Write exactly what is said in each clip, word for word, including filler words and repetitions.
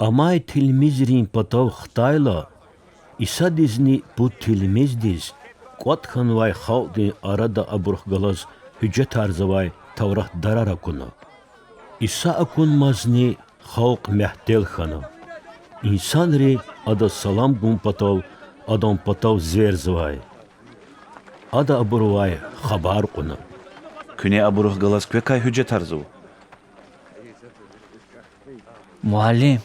Амай тилмизрин патав хтайла, Исадизни пуд тилмиздиз кӀватӀ хьанвай халкьдин арада абурухъ галаз гьуьжетарзавай тавратдарар акуна. Иса акунмазни халкь мягьтел хьана. Инсанри Адаз салам гун патал Адан патав зверзавай. Ада абурувай хабар кьуна: Куьне абурухъ галаз квекай гьуьжетарзава? Муаллим,—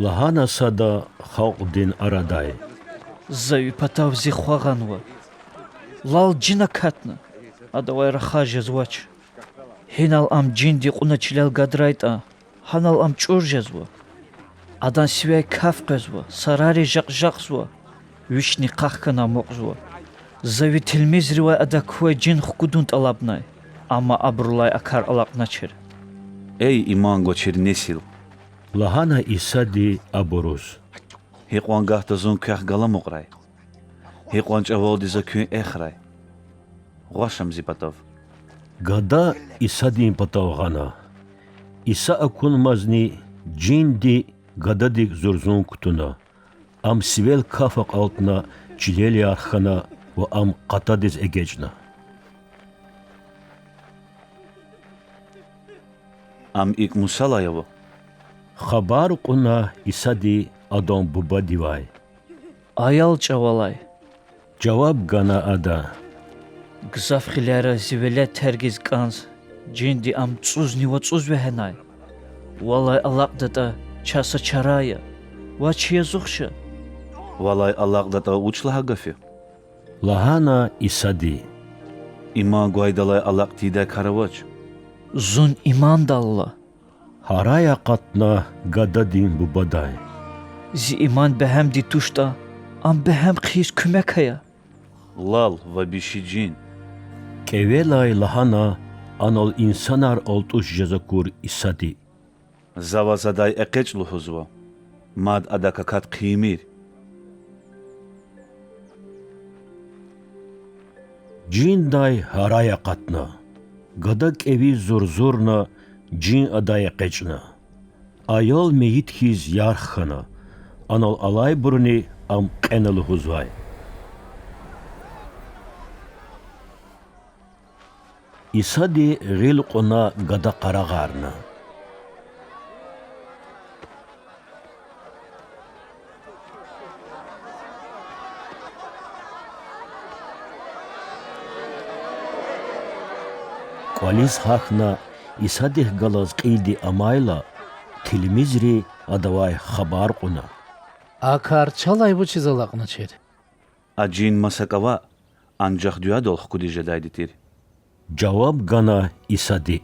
лагьана сада халкьдин арадай,— за Ви патав зи хва гъанва. Лал жин акатна, адавай рахаз жезвач. Гьинал ам жинди кьуна чилел гадрайтӀа, гьанал ам чӀур жезва. Адан сивяй каф къвезва, сарари жакь-жакьзава, вишни къах хьана амукьзава. За Ви тилмизривай адак квай жин хкудун тӀалабнай, амма абурулай а кар алакьначир. Эй иман гвачир несил! лагьана Исади абуруз. Гьикьван гагьда Зун квехъ галамукьрай? Гьикьван чӀавалди За куьн эхрай? Гъваш ам Зи патав. Гада Исадин патав гъана. Иса акунмазни жинди гададик зурзун кутуна. Ам сивел каф акьалтна, чилел ярх хьана ва ам къатадиз эгечӀна. Ам икӀ мусалай ава,— хабар кьуна Исади адан бубадивай. Аял чӀавалай,— жаваб гана ада,— гзаф хилера зи велед тергиз кӀанз, жинди ам цӀуз-вацӀуз вегьенай. Валай алакьдатӀа, чаз са чара ая. Ваз чи язух ша. Валай алакьдатӀа вуч лагьай гаф я? лагьана Исади. Иман гвайдалай алакь тийидай кар авач. Зун имандалла,— гьарай акъатна гададин бубадай,— зи иман бегьемди туштӀа, ам бегьем хъийиз куьмек ая. Лал ва биши жин,— кӀевелай лагьана анал инсанар алтӀуш жез акур Исади. За ваз адай экъечӀ лугьузва, мад адак акат хъийимир. Жиндай гьарай акъатна. Гада кӀеви зурзурна, жин адай экъечӀна. Аял мейит хьиз ярх хьана, анал алайбуруни ам кьена лугьузвай. Исади гъил кьуна гада къарагъарна. КӀвализ гьахьна, Исадихъ галаз кьилди амайла, тилмизри Адавай хабар кьуна: А кар чалай вучиз алакьначир? А жин маса кӀвале ава, анжах дуьадал хкудиз жедайди тир,— жаваб гана Исади.